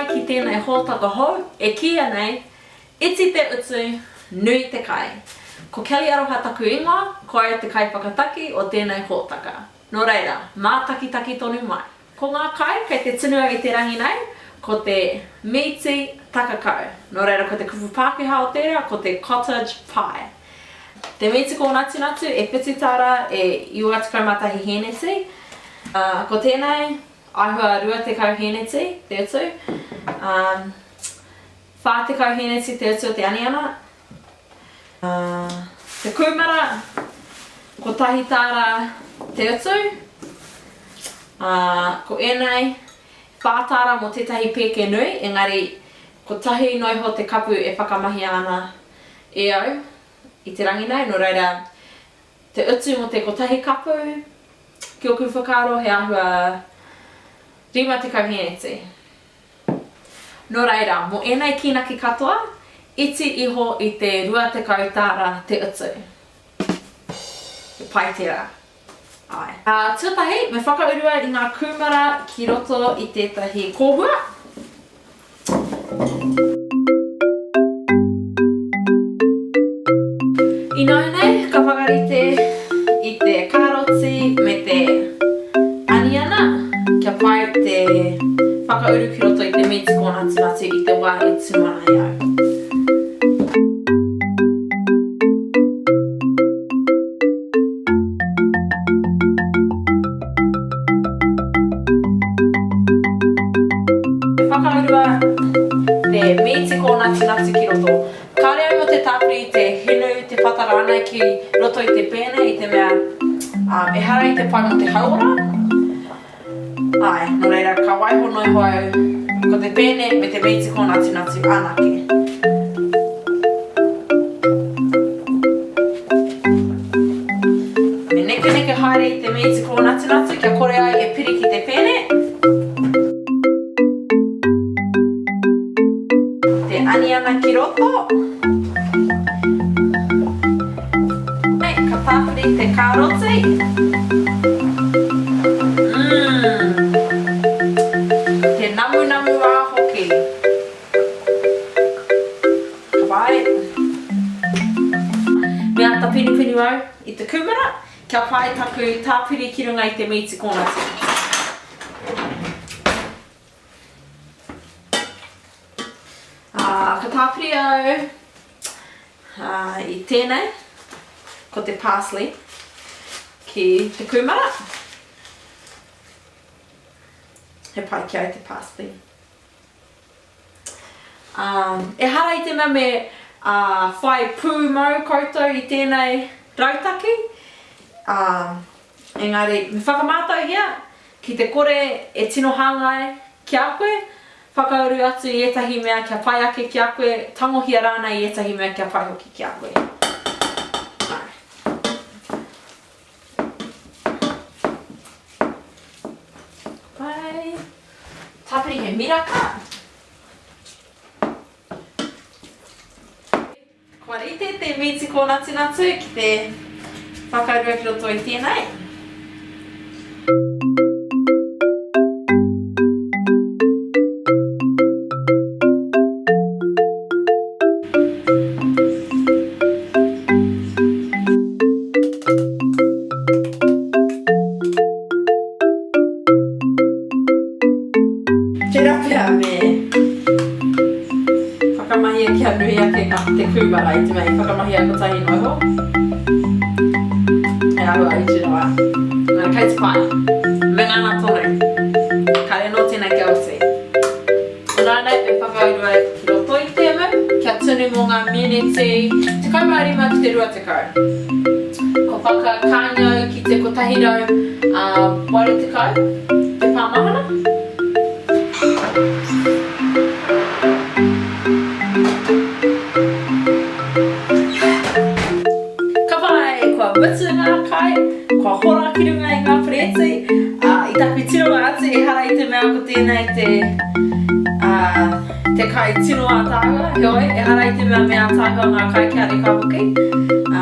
ki tēnei hōtaka hou e kīia nei, Iti te utu, nui te kai. Ko Kelly Aroha taku ingoa, ko au te kaiwhakataki o tēnei hōtaka. Nō reira, mātakitaki tonu mai. Ko ngā kai kei te tunu au i te rangi nei, ko te mīti takakau. Nō reira ko te kupu Pākehā o tērā ko te cottage pie. Te mīti kōnatunatu e whitu tāra e 91 hēneti. Ko tēnei, āhua 20 hēneti te utu. 40 hēneti te utu o te aniana. Te kūmara, kotahi tāra te utu. Ko ēnei, whā tāra mō tētahi pēke nui, engari kotahi noa iho te kapu e whakamahia ana e au i te rangi nei, nō reira, te utu mō te kotahi kapu, ki ōku whakaaro, he āhua 50 hēneti. Nō reira, mō ēnei kīnaki katoa, iti iho i te 20 tāra te utu. He pai tērā. Āe. Ā, tuatahi, me whakaurua i ngā kūmara ki roto i tētahi kōhua. Ināianei, ka whakarite i te kāroti me te aniana kia pai te whakauru ki roto i te mīti kōnatunatu i te wā e tunu ana i au. Whakaurua te mīti kōnatunatu ki roto. Kāre au mō te tāpiri i te hinu, te pata rānei ki roto i te pēne i te mea ehara i te pai mō te hauora. Āe, nō reira ka waiho noa iho au ko te pēne me te mīti kōnatunatu anake. Me nekeneke haere i te mīti kōnatunatu kia kore ai e piri ki te pēne. Te aniana ki roto. Nei, ka tāpiri te kāroti. Mmm! Te namunamu rā hoki. Ka pai. Me āta pinupinu au i te kūmara, kia pai taku tāpiri ki runga i te mīti kōnatu. Ā, ka tāpiri au ā, i tēnei, ko te parsley, ki te kūmara. He pai ki au te parsley. Ā, ehara i te mea me ā, whai pūmau koutou i tēnei rautaki, ā, engari me whakamātauhia Ki te kore e tino hāngai ki a koe, whakauru atu i ētahi mea kia pai ake ki a koe, tangohia rānei i ētahi mea kia pai hoki ki a koe. Āe. Pai. Tāpiri he miraka. Kua rite te mīti kōnatunatu ki te whakarua ki roto i tēnei. Tērā pea me whakamahia kia nui ake ngā te kūmara i te mea i whakamahia kotahi noa iho. He āhua iti rawa. Engari kei te pai. Me ngana tonu. Kāre anō tēnei kia oti. Ināianei me whakauru ai ki roto i te mu kia tunu mō ngā meneti 15 ki te 20. Ko whakakāngia au ki te 180 te pāmahana. Ka pai, kua mutu ngā kai, kua hora ki runga i ngā pereti, ā, i taku tiroa atu ehara i te mea ko tēnei te, ā, te kai tino ātaahua, heoi, ehara i te mea me ātaahua ngā kai kia reka hoki, ā.